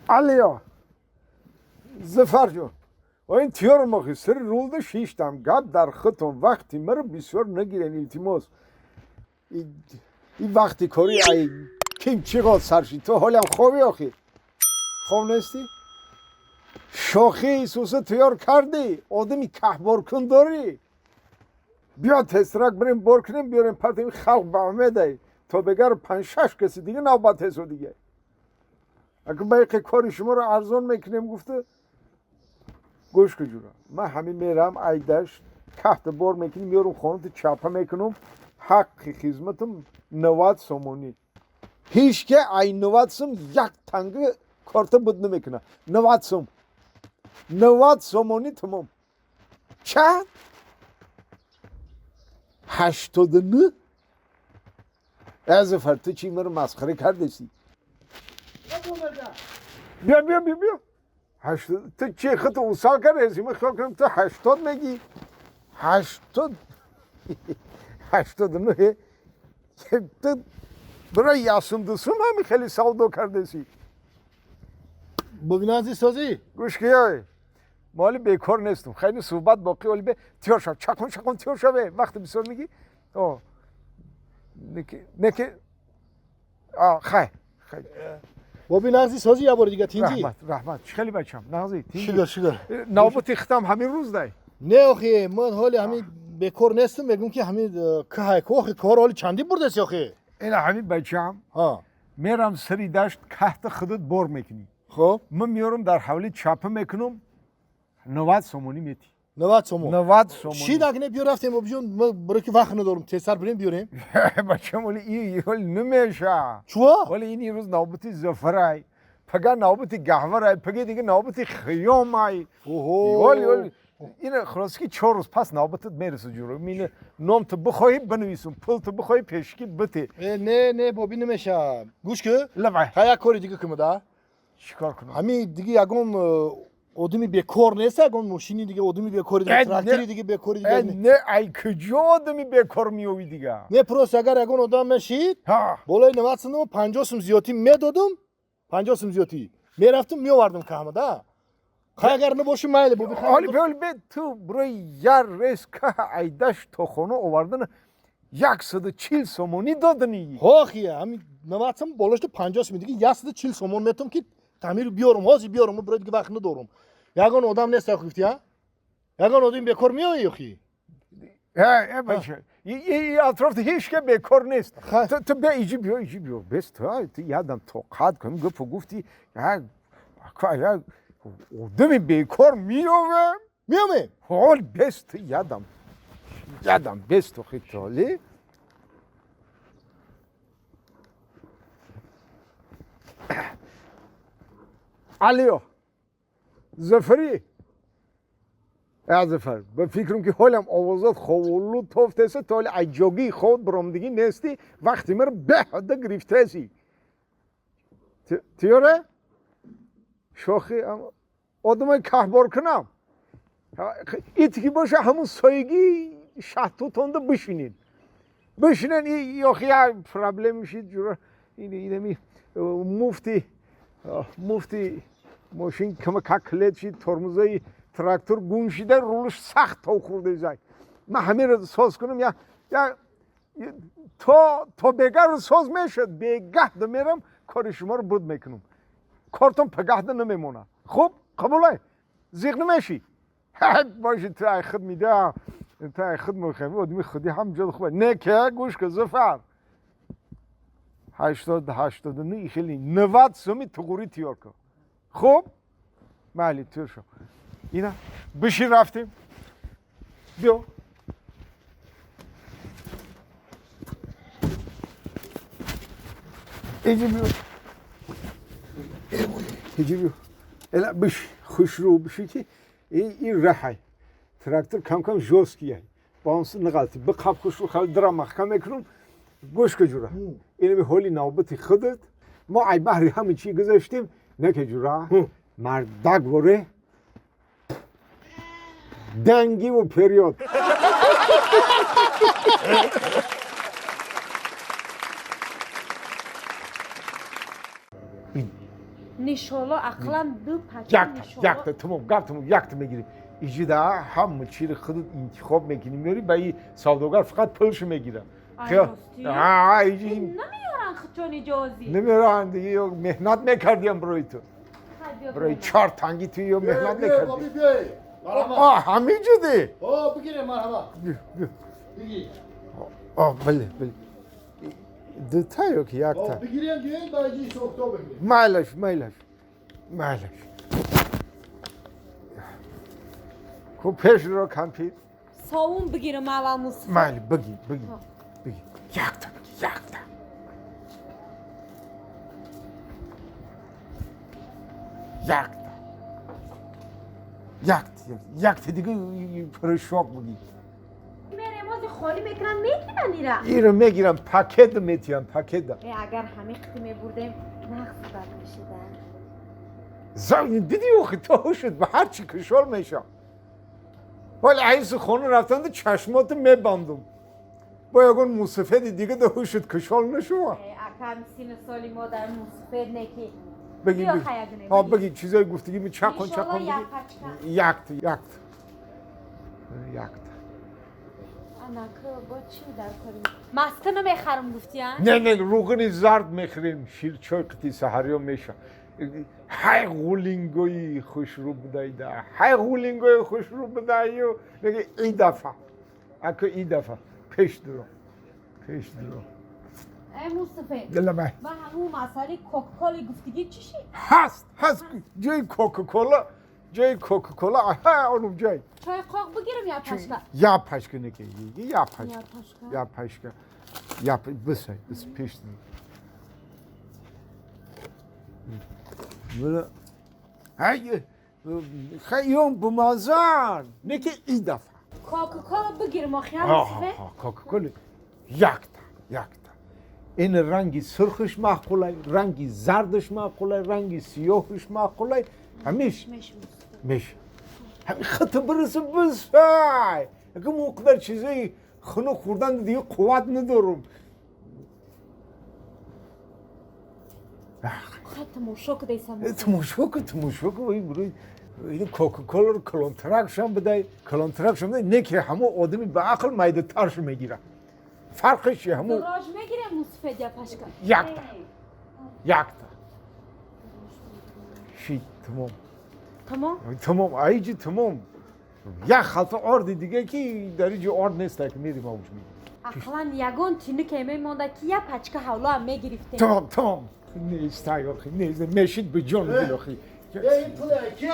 Алё, Зафар ҷон, ин тиёр мохи сари рулда шиштам, гап дар худтон, вақти маро бисёр нагирен, илтимос. Ин вақти кори ай ким чӣ қад сар шид, ту ҳолям хобӣ охи? Хоб нестӣ? Шохи Исуса тиёр кардӣ, одами каҳборкун дорӣ? Биё тезтарак бирем бор кунем, биёрем партем, халқ ба умедай. То бегар 5-6 каси дига навбат ҳесо дига. Агар ба яке кори шуморо арзон мекунем гуфта, гӯш кун ҷура. Ман ҳамин мерам айдаш, каҳта бор мекунем, меёрам хонато чапа мекунам, ҳаққи хизматам 90 сомонӣ. Ҳеҷ ке ай 90 сум як танга корта буд намекуна. 90 сум. 90 сомонӣ тамом. Чанд? 89? Зафар, ту чӣ маро масхара кардеси? Биё, биё, биё, биё. Ту чӣ худто усал кардеси? Ман хиёл кардам ту 80 мегӣ. 80 89. Ту барои ясум дусум ҳами хеле савдо кардеси. Бобинази созӣ? Гӯш киёй. Ма ҳоли бекор нестум. Хеле суҳбат боқӣ, ҳоли бе тиёр шав. Чақон чақон тиёр шаве. Вақти бисёр мегӣ. О. Неки неки а хай. Хай. Бобинази созӣ я бори дига тинҷӣ? Раҳмат, раҳмат. Чӣ хеле бачам? Нағзи, тинҷӣ. Шугр, шугр. Навбати хитам ҳамин рӯз дай. Не охи, ман ҳоли ҳамин бекор нестам, мегӯм ки ҳамин каҳай ку охи кор ҳоли чандӣ бурдаси охи? Ина ҳамин бачам. Ҳа. Мерам сари дашт каҳта худат бор мекунӣ. Хоб. Ман меёрам дар ҳавли чапа мекунам, 90 сомонӣ метӣ. 90 сомон. 90 сомонӣ. Шид агне биё рафтем бобиҷон, ман барои ки вақт надорам, тезтар бирем биёрем. Бачам, оли и ҳоли намеша. Чуво? Оли ин рӯз навбати Зафарай, пага навбати Гаҳварай, пага дига навбати Хиёмай. Оҳо. Оли, оли ин хулоса ки 4 рӯз пас навбатат мерасад ҷуро. Мин ном ту бихоҳӣ бинависум, пул ту бихоҳӣ пешки бите. Не, не, боби намеша. Гӯш ки? Лавай. Ха як кори дига кунам да. Чӣ кор кунам? Ҳамин дига ягон одами бекор нест, ягон мошини дига, одами бекори дига, трактори дига бекори дига. Не, ай куҷо одами бекор меёвӣ дига? Не, просто агар ягон одам мешид, болои 90 сум 50 сум зиёдтӣ медодум, 50 сум зиёдтӣ. Мерафтум, меовардум каҳма да. Хай агар набоши майли боби хай. Ҳоли бе, бе ту барои яр рейс каҳ айдаш то хона овардан 140 сомонӣ доданӣ. Ҳохи, ҳамин 90 сум болошто 50 сум дига 140 сомон метум ки тамир биёрум, ҳозир биёрум, ман барои дига вақт надорум. Ягон одам нест охи гуфти, а? Ягон одам бекор меои охи? Э, бача, и атроф ҳеҷ ке бекор нест. Ту бия иҷи биё, иҷи биё. Бес ту, ту ядам тоқат кун, гапу гуфти, я одами бекор меёвем? Меёвем? Ҳол бес ту ядам. Ядам бес ту хитоли. Алё, Зафарӣ. Зафар, ба фикрам ки ҳолам овозат ховулу тофтеса, то ҳоли аҷогии хоб баромадагӣ нестӣ, вақти маро беҳада гирифтаси. Тиёра? Шохи одамои каҳбор кунам. Ит ки боша ҳамун соягии шаҳтутонда бишинед. Бишинед, охи як проблем мешид ҷура. Инами муфти мошин кама-как клет шид, тормозаи трактор гум шида, рулаш сахт тов хӯрда зай. Ман ҳаминро соз кунам, я, я то бегаҳро соз мешуд, бегаҳда мерам, кори шуморо буд мекунам. Кортон пагаҳда намемонад. Хуб, қабулай? Зиқ намешӣ? Боши, ту ай худ медиҳам, ту ай худ мехоҳӣ, одами худи ҳам ҷо хуб. Не ке, гӯш кун, Зафар. 80, 89, хеле 90 суми туғурӣ тиёр кун. Хуб? Майли, тиёр шав. Ина, бишин рафтем. Биё. Иҷи биё. Иҷи биё. Эла биш, хушрӯ биши ки ин раҳай. Трактор кам-кам жёсткий. Ба он нағалти. Биқаб хушрӯ хали дара маҳкам мекунам. Гӯш кун ҷура. Инами ҳоли навбати худат. Мо ай баҳри ҳама чӣ гузаштем, не ки ҷура. Мардак воре. Дангиву период. بین نشالا اقلا دو پچه یک تا تمام گفت تمام یک تا میگیریم اینجا ده هم چیز خودت انتخاب میکنی میاری با این سوداگر فقط پولش میگیره. آه اینجا نمیارن خودشون اجازی نمیارن دیگه مهنت میکردیم برای تو برای چهار تنگی توی یا مهنت میکردی. آه همینجا دی. آه بگیره مرحبا. بگیر. آه بله بله. دو تا یا که یک تا. بگیریم دیگه باید سوختا بگیریم. مالش مالش مالش. کو پیش رو کامپی. ساون بگیرم اول موسیقی. مالی بگیر بگیر بگیر. یک تا بگیر یک تا. یک تا یک تا دیگه پرشوق بگیر. میرم از خالی میکنن میگیرن ایرا. ایرو میگیرم پاکت میتیم پاکت. اگر همه قطعی میبردیم نقص بد میشدن. زمین دیدی وقتی تو شد به هر چی کشور میشم. ولی عیس خونه رفتن چشمات میبندم. با یکون موسفید دیگه ده شد کشال نشو. اکم سین سالی ما در موسفید نکی. بگی بگی. ها بگی چیزای گفتگی می چکن چکن. یک تا یک تا یک تا. انا که با چی در کاریم؟ ماسک نمیخرم گفتی ها؟ نه نه روغن زرد میخریم شیر چای قطی سحری میشه. های غولینگوی خوش رو بدایده های غولینگوی خوش رو بدایو نگه این دفعه اکو این دفعه پیش درو پیش درو. ای مصطفی دلم با همون مسئله کوکاکولا گفتگی چی شد؟ هست هست جای کوکاکولا جای کوکاکولا آها اونم جای. چای قاق بگیرم یا پشکه؟ یا پشکه نگه یا پشکه یا پشکه یا بس بس پیش درو. های خیام بمازان نکی این دفعه کوکاکولا بگیرم آخه مصطفی. آها کوکاکولا یک تا یک تا. این رنگی سرخش معقوله رنگی زردش معقوله رنگی سیاهش معقوله همیش میش همین خط برسه بس های اگه مقدار چیزای خنو خوردن دیگه قوت ندارم. خط تماشا کده ایسان تماشا کن تماشا کن این این کوکاکولا رو کلانترک شم بده کلانترک شم بده نه که همه آدمی به عقل میده ترش میگیره فرقش چیه همون دراج میگیره موسفید یا پشکا یک تا یک تا شی تمام تمام تمام ایجی تمام یک خلطه آرد دیگه که در اینجا آرد نیست که میریم آوش میگیم اقلا یگان تینه که میمونده که یه پچکه حولا هم میگرفتیم. تمام تمام نیست آخی نیست میشید به جان دل آخی. این پول کیه؟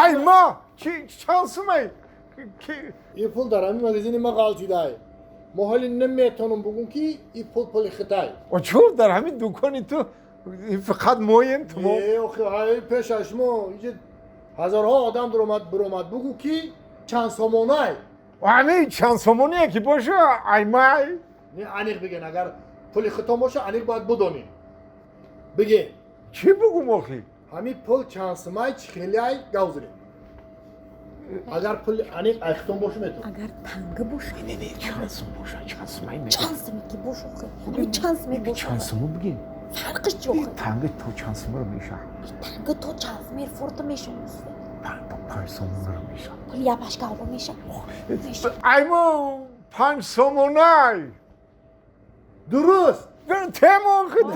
ای ما چی شانس می این پول در همین مغازه ما غلطی ما حالی نمیتونم بگم که این پول پول خطای. و چون در همین دکانی تو فقط مویم تمام. آخه های پیش از ما اینجا هزارها آدم درآمد برآمد بگو که چند سامانه. و همین چند سامانیه که باشه ای مای. نه انیق بگن اگر پول خطا باشه انیق باید بدونیم. بگی. چی بگم آخی؟ همین پول چند سامانه خیلی ای گوزری. اگر پول انیق اختم باشه میتونم. اگر تنگ باشه. نه نه چند سوم باشه چند سوم چند سوم که باشه آخه. همین چند سوم باشه. چند سوم بگین. فرقش چی آخه؟ تنگ تو چند سوم رو میشه. تنگ تو چند سوم فرق میشه. 5 سوم رو میشه. پول یه پشکه رو میشه. ایمو 5 سومونای. درست. تمام خود.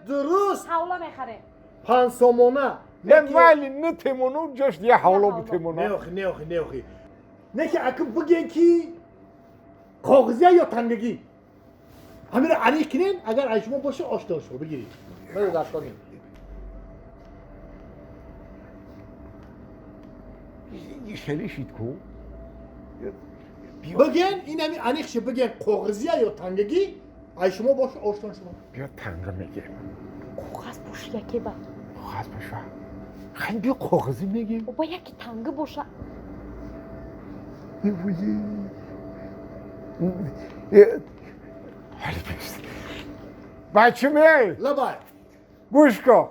درست. حواله میخره. 5 سومونه. نه ولی نه تیمونو جاش دیگه حولا به تیمونو. نه آخی نه آخی نه آخی. نه که اگه بگین که کاغذی یا تنگی. همین رو علی کنین اگر ایشما باشه آشنا شو بگیرید. من دست کنیم. خیلی شید کو. بگین این همین علیق شه بگین کاغذی یا تنگی ایشما باشه آشنا شو. بیا تنگ میگه. کاغذ باشه یکی با. کاغذ باشه. خیلی بیا کاغذی میگیم. با یکی تنگ باشه. بچه می لبای گوش کن.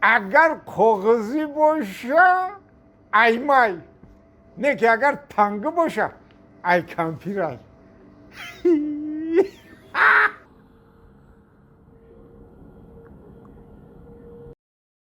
اگر کاغذی باشه ای مای نه که اگر تنگ باشه ای کمپیر ای.